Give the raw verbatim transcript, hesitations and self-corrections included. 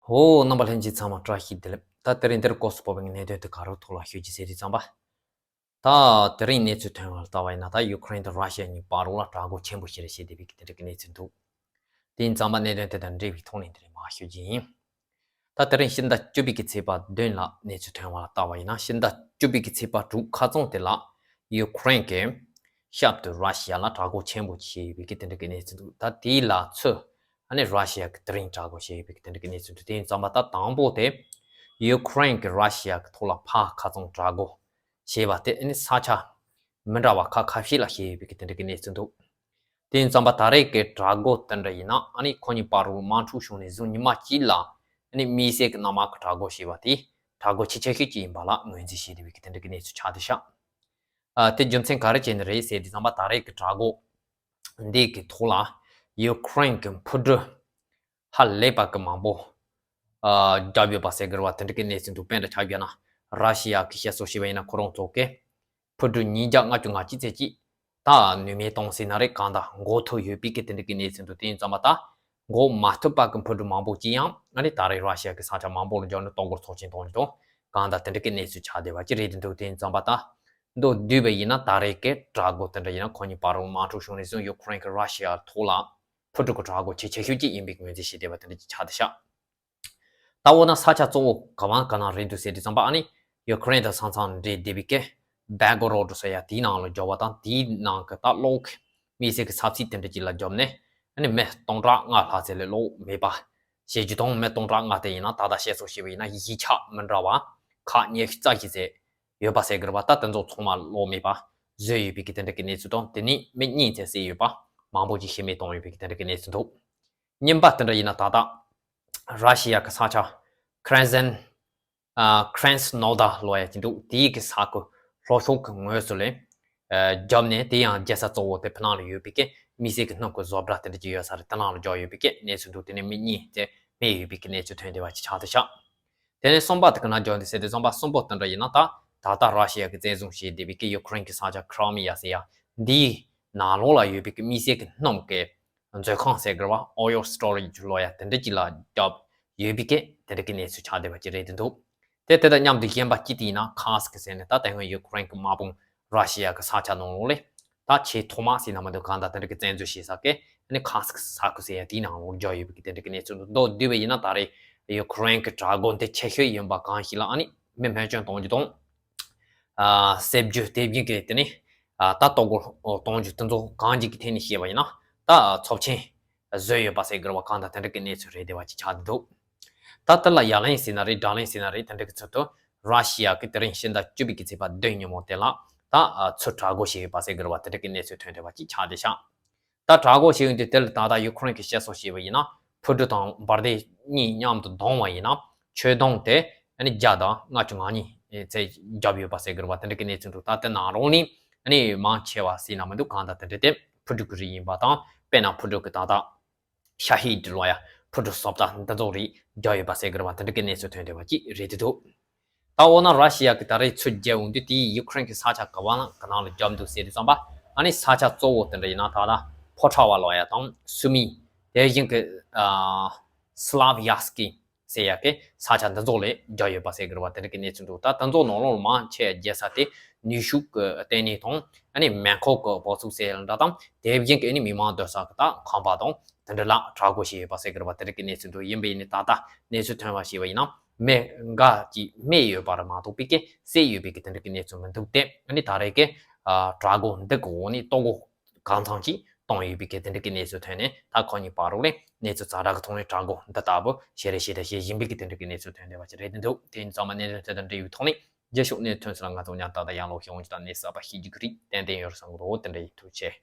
ཨོ། རྣམ་པ་ལྷན་རྒྱས་ཚང་མ་བཀྲ་ཤིས་བདེ་ལེགས། ད་དེ་རིང་འདིར་སྐོར་སུ་སྤོ་བའི་གནད་དོན་དེ་ག་རུ་ཐོག་ལ་ཤོད་ཀྱི་ཟེར་དུས་ཙམ་པ། ད་དེ་རིང་གནས་ཚུལ་ཐོན་བ་ལ་ལྟ་བ་ཡིན་ན། ད་ཡུ་ཀེ་རེན་དང་ར་ཤི་ཡ་གཉིས་བར་ལ་དྲག་རྒོལ་ཆེན་པོ་ཞིག་རེད་བྱས་བསྡད་པའི་དེ་འདྲ་གི་གནས་ཚུལ་འདུག་དེ་ཡིན་ཙམ་པ་གནད་དོན་དེ་དང་འབྲེལ་བའི་ཐོག་ནས་འདི་རིང་མར་ཤོད་ཀྱི་ཡིན། ད་དེ་རིང་ཕྱི་ཟླ་བཅུ་པའི་གི་ཚེས་པ་བདུན་ལ་གནས་ཚུལ་ཐོན་བ་ལ་ལྟ་བ་ཡིན་ན། ཕྱི་ཟླ་བཅུ་པའི་གི་ཚེས་པ་དྲུག་ཁ་རྩང་དེ་ལ་ཡུ་ཀེ་རེན་གྱི་ཞབས་ཏུ་ར་ཤི་ཡ་ལ་དྲག་རྒོལ་ཆེན་པོ་བྱས་ཡོད་པའི་གི་དེ་འདྲ་གི་གནས་ཚུལ་འདུག་ད་དེའི་ལ་ཚུར་ཨ་ནི་ར་ཤི་ཡ་གི་དེ་རིང་དྲག་རྒོལ་བྱས་ཡོད་པའི་གི་དེ་འདྲ་གི་གནས་ཚུལ་འདུག་དེ་ཡིན་ཙམ་པ་ད་དང་པོ་དེ་ཡུ་ཀེ་རེན་གྱི་ར་ཤི་ཡ་གི་ཐོག་ལ་ཕར་ཁ་རྩང་དྲག་རྒོལ་བྱས་པ་དེ་ཨ་ནི་ས་ཆ་མི་འདྲ་བ་ཁག་ཁ་ཤས་ལ་བྱས་ཡོད་པའི་གི་དེ་འདྲ་གི་གནས་ཚུལ་འདུག་དེ་ཡིན་ཙམ་པ་ད་རེས་ཀྱི་དྲག་རྒོལ་དེ་འདྲ་ཡིན་ན། ཨ་ནི་ཁོ་གཉིས་བར་དུ་དམག་འཁྲུག་བྱུང་ནས་བཟུང་ཉི་མ་གཅིག་ལ་ཨ་ནི་དམིགས་བསལ་གྱི་གནམ་དམག་གི་དྲག་རྒོལ་བྱས་པ་དེ་དྲག་རྒོལ་ཆེས་ཆེ་ཤོས་ཅིག་ཡིན་པ་ལ་ངོས་འཛིན་བྱས་བསྡད་པའི་གི་དེ་འདྲ་གི་གནས་ཚུལ་ཆགས་བསྡད་ཤག་ཨ། དེ་རྒྱུ་མཚན་ག་རེ་བྱས་ནས་རེད་ཟེར་དུས་ཙམ་པ་ད་རེས་ཀྱི་དྲག་རྒོལ་འདི་གི་ཐོག་ལ་ཡུ་ཀེ་རེན་གྱི་འཕུར་གྲུ་ཧ་ལས་པ་གི་མང་པོ་ཨ་བརྒྱབ་ཡོད་པ་ཟེར་གི་རེད་བ། དེ་འདྲ་གི་གནས་ཚུལ་འདུག་དཔེར་ན་ཆ་བཞག་ན་ར་ཤི་ཡ་གི་བཤད་སྲོལ་བྱས་པ་ཡིན་ན། ཁོ་རང་ཚོ་གི་འཕུར་གྲུ་ཉིས་བརྒྱ་ལྔ་བཅུ་ང་གཅིག་ཙམ་ཅིག་ད་ནུས་མེད་བཏང་ཟིན་ན་རེད། གང་ལྟར་འགོག་ཐུབ་ཡོད་པའི་གི་དེ་འདྲ་གི་གནས་ཚུལ་འདུག་དེ་ཡིན་ཙམ་པ་ད་འགོག་མ་ཐུབ་པ་གི་འཕུར་གྲུ་མང་པོ་ཅིག་ཡང་ཨ་ནི་ད་རེས་ར་ཤི་ཡ་གི་ས་ཆ་མང་པོ་ལ་འབྱོར་ནས་གཏོར་རྒོལ་ཚབས་ཆེན་གཏོང་གི་འདུག་གང་ལྟར་དེ་འདྲ་གི་གནས་ཚུལ་ཆགས་བསྡད་པ་ཅིག་རེད་འདུག་དེ་ཡིན་ཙམ་པ་ད་མདོར་བསྡུས་པ་ཡིན་ན་ད་རེས་ཀྱི་དྲག་རྒོལ་དེ་འདྲ་ཡིན་ན་ཁོ་གཉིས་བར་དུ་དམག་འཁྲུག་བྱུང་ནས་བཟུང་ཡུ་ཀེ་རེན་གྱི་ར་ཤི་ཡ་ཐོག་ལ་འཕུར་གྲུ་གི་དྲག་རྒོལ་ཆེས་ཆེ་ཤོས་ཅིག་ཡིན་པའི་ངོས་འཛིན་བྱས་བསྡད་པ་དེ་འདྲ་ཅིག་ཆགས་བསྡད་ཤག་ད་འོ་ན་ས་ཆ་གཙོ་བོ་ག་བ་ག་ན་རེད་འདུག་ཟེར་དུས་ཙམ་པ། ཨ་ནི་ཡུ་ཀེ་རེན་དང་ས་མཚམས་འབྲེལ་བསྡད་པའི་གི་བྷེལ་གོ་རོ་ཌི་ཟེར་ཡ་དེའི་ནང་ལ་འབྱོར་བ་དང་། དེའི་ནང་གི་ད་གློག་གི་དམིགས་བསལ་གི་ས་ཚིགས་དེ་འདྲ་ཅིག་ལ་འབྱོར་ནས། ཨ་ནི་མི་སྟོང་ཕྲག་ལྔ་ལྷག་ཙམ་ལས་གློག་མེད་པ་བྱེད་རྒྱུ་དང་། མི་སྟོང་ཕྲག་ལྔ་དེ་ཡིན་ན་ད་ལྟ་བཤད་སྲོལ་བྱས་པ་ཡིན་ན་གཞིས་ཆགས་མི་འདྲ་བ་ཁག་ཉི་ཤུ་རྩ་བཞི་ཙམ་ཡོད་པ་ཟེར་གི་རེད་བ། ད་དེ་ཚོ་ཚང་མ་གློག་མེད་པ་བཟོས་ཡོད་པའི་གི་དེ་འདྲ་གི་གནས་ཚུལ་དང་། དེ་ནས་མི་གཉིས་ཙམ་བསད་ཡོད་པ། མང་པོ་ཅིག་ཤི་རྨས་བཏང་ཡོད་པའི་གི་དེ་འདྲ་གི་གནས་ཚུལ་འདུག་གཉིས་པ་དེ་འདྲ་ཡིན་ན་ད་ལྟ་ར་ཤི་ཡ་གི་ས་ཆ་ཁྲེན་ཟན། ཨ། ཁྲེན་སི་ནོ་ད་ལབ་ཡ་ཅིག་འདུག་དེའི་གི་ས་ཁུལ་ལྷོ་ཕྱོགས་ཀྱི་ངོས་སུ་ལ་ཨ་བརྒྱབ་ནས། དེ་ཡང་རྒྱལ་ས་གཙོ་བོ་དེ་ཕི་ནང་ལ་ཡོད་པའི་གི་དམིགས་བསལ་གྱི་སྣུམ་གྱི་བཟོ་གྲྭ་དེ་འདྲ་ཅིག་ཡོད་ས་རེད། དེ་ནང་ལ་འབྱོར་ཡོད་པའི་གི་གནས་ཚུལ་འདུག་དེ་ནས་མི་གཉིས་དེ་རྨས་ཡོད་པའི་གི་གནས་ཚུལ་ཐོན་བསྡད་པ་ཅིག་ཆགས་བསྡད་ཤག་དེ་ནས་གསུམ་པ་དེ་ག་ན་འབྱོར་འདུག་ཟེར་དུས་ཙམ་པ། གསུམ་པོ་དེ་འདྲ་ཡིན་ན་ད་ད་ལྟ་ར་ཤི་ཡ་གི་བཙན་བཟུང་བྱས་བསྡད་པའི་གི་ཡུ་ཀེ་རེན་གྱི་ས་ཆ་ཁི་རི་མི་ཡ་ཟེར་ཡ་འདིའི་ནང་ལོགས་ལ་ཡོད་པའི་གི་དམིགས་བསལ་གྱི་སྣུམ་གྱི་མཛོད་ཁང་ཟེར་གི་རེད་བ། Oil Storage ལབ་ཡ་དེ་འདྲ་ཅིག་ལ་བརྒྱབ་ཡོད་པའི་གི་དེ་འདྲ་གི་གནས་ཚུལ་ཆགས་བསྡད་པ་ཅིག་རེད་འདུག་དེ་དེ་དང་མཉམ་དུ་གཞན་པ་གཅིག་དེ་ཡིན་ན་ཁཱ་སི་ཀི་ཟེར་ནས། ད་དེ་སྔོན་ཡུ་ཀེ་རེན་གྱི་དམག་དཔུང་ར་ཤི་ཡ་གི་ས་ཆ་ནང་ལོགས་ལ་ད་ཆེས་ཐོག་མ་ཟེར་ན་མི་འདུག་གང་ལྟར་དེ་འདྲ་གི་བཙན་འཛུལ་བྱས་ས་གི་ཨ་ནི་ཁཱ་སི་ཀི་ས་ཁུལ་ཟེར་ཡ་དེའི་ནང་ལོགས་འབྱོར་ཡོད་པའི་གི་དེ་འདྲ་གི་གནས་ཚུལ་འདུག་མདོར་བསྡུས་པ་ཡིན་ན་ད་རེས་ཡུ་ཀེ་རེན་གྱི་དྲག་རྒོལ་འདི་ཆེ་ཤོས་ཡིན་པ་གང་ཞིག་ལ་ཨ་ནི་མི་རྨས་སྐྱོན་གཏོང་རྒྱུ་དང་། ཨ། བསད་རྒྱུ། དེ་བཞིན་གྱི་དེ་ནས་ཨ་ད་གཏོར་རྒོལ་གཏོང་རྒྱུ་དེ་ཚོ་གང་ཅིག་གི་ཐད་ནས་བཤད་པ་ཡིན་ན་ད་ཚབས་ཆེན་བཟོས་ཡོད་པ་ཟེར་དགོས་རེད་བ། གང་ལྟར་དེ་འདྲ་གི་གནས་ཚུལ་རེད་བསྡད་པ་ཅིག་ཆགས་འདུག་ད་དེ་ལ་ཡ་ལན་ཟེར་ན་རེད། དགྲ་ལན་ཟེར་ན་རེད། དེ་འདྲ་གི་ཚུལ་དུ་ར་ཤི་ཡ་གི་དེ་རིང་ཕྱི་ཟླ་བཅུ་པའི་གི་ཚེས་པ་བདུན་ཉིན་མོ་དེ་ལ་ད་ཨ་ཚུར་དྲག་རྒོལ་བྱས་ཡོད་པ་ཟེར་དགོས་རེད་བ། དེ་འདྲ་གི་གནས་ཚུལ་ཐོན་བསྡད་པ་ཅིག་ཆགས་བསྡད་ཤག་ད་དྲག་རྒོལ་བྱེད་ཡོང་དུས་དེ་ལ་ད་ལྟ་ཡུ་ཀེ་རེན་གྱིས་བཤད་སྲོལ་བྱས་པ་ཡིན་ན། འཕུར་གྲུ་དང་འབར་མདེལ་གཉིས་མཉམ་དུ་བསྡོམས་པ་ཡིན་ན་ཆོད་གདོང་དེ་ཨ་ནི་བརྒྱ་དང་ལྔ་བཅུ་ང་གཉིས་ཙམ་བརྒྱབ་ཡོད་པ་ཟེར་དགོས་རེད་བ། དེ་འདྲ་གི་གནས་ཚུལ་འདུག་ད་དེ་ནང་ལོགས་ནས་ཨ་ནི་མང་ཆེ་བ་ཟེར་ན་མི་འདུག་གང་ལྟར་དེ་འདྲ་དེ་འཕུར་གྲུ་གི་རིགས་ཡིན་པ་དང་། དཔེར་ན་འཕུར་གྲུ་གི་ད་ལྟ་ཤ་ཧི་ཌི་ལབ་ཡ་འཕུར་གྲུ་བཟོ་ལྟ་འདི་ཚོ་རིགས་བརྒྱབ་ཡོད་པ་ཟེར་དགོས་རེད་བ། དེ་འདྲ་གི་གནས་ཚུལ་ཐོན་བསྡད་པ་ཅིག་རེད་འདུག་ད་འོ་ན་ར་ཤི་ཡ་གི་ད་རེས་ཚུར་རྒྱལ་ཡོང་དུས་དེའི་ཡུ་ཀེ་རེན་གི་ས་ཆ་ག་བ་ན་ག་ནང་ལ་བརྒྱབ་འདུག་ཟེར་དུས་ཙམ་པ། ཨ་ནི་ས་ཆ་གཙོ་བོ་དེ་འདྲ་ཡིན་ན་ད་ལྟ་ཕོ་ཁྲ་བ་ལབ་ཡ་དང་སུ་མི། དེ་བཞིན་གི་ཨ་སི་ལབ་ཡ་སི་ཀི་ཟེར་ཡ་གི་ས་ཆ་འདི་ཚོ་ལ་བརྒྱབ་ཡོད་པ་ཟེར་གི་རེད་བ། དེ་འདྲ་གི་གནས་ཚུལ་འདུག་ད་དེ་ཚོ་ནང་ལོགས་ལ་མང་ཆེ་རྒྱལ་ས་དེ་ནུས་ཤུགས་གི་ལྟེ་གནས་དང་། ཨ་ནི་མེ་འཁོར་གི་བབས་ཚུགས་ཟེར་ཡ་འདྲ་དང་། དེ་བཞིན་གི་ཨ་ནི་མི་མང་སྡོད་ས་གི་ད་ཁང་པ་དང་དེ་འདྲ་ལ་དྲག་རྒོལ་བྱས་ཡོད་པ་ཟེར་གི་རེད་བ། དེ་འདྲ་གི་གནས་ཚུལ་འདུག་ཡིན་པ་ཡིན་ནའི་ད་ལྟ་གནས་ཚུལ་ཐོན་པ་བྱས་པ་ཡིན་ན། མི་འགའ་ཅིག་རྨས་ཡོད་པ་རེད་མ་གཏོགས་པའི་གི་བསད་ཡོད་པའི་གི་དེ་འདྲ་གི་གནས་ཚུལ་མི་འདུག་སྟེ། ཨ་ནི་ད་རེས་ཀྱི་ཨ་དྲག་རྒོལ་འདི་གི་འོག་ནས་གཏོར་རྒོལ་གང་འཚམ་ཅིག་གཏོང་ཡོད་པའི་གི་དེ་འདྲ་གི་གནས་ཚུལ་ཐོན་ནས། ད་ཁོ་གཉིས་བར་ལ་གནས་ཚུལ་ཛ་དྲག་གི་ཐོག་ནས་དྲག་རྒོལ་འདི་ལྟ་བུ་བྱེད་རེས་བྱེད་དང་བྱེད་བཞིན་པའི་གི་དེ་འདྲ་གི་གནས་ཚུལ་ཐོན་བསྡད་པ་ཅིག་རེད་འདུག་དེ་ཡིན་ཙང་མ་གནས་ཚུལ་དེ་དང་འབྲེལ་བའི་ཐོག་ནས་རྗེས་ཕྱོགས་གནས་ཚུལ་ཐོན་ས་ལ་ང་ཚོ་མཉམ་དུ་ད་ལྟ་ཡང་ལོག་ཤེས་འོང་ཅིག་དང་། གནས་ས་པ་ཤེས་རྒྱུ་གི་རིགས་ཏན་ཏན་ཡོད་རེད་བསམ་གི་འདུག་དེ་འདྲ་ཡིན། ཐུགས་རྗེ་ཆེ།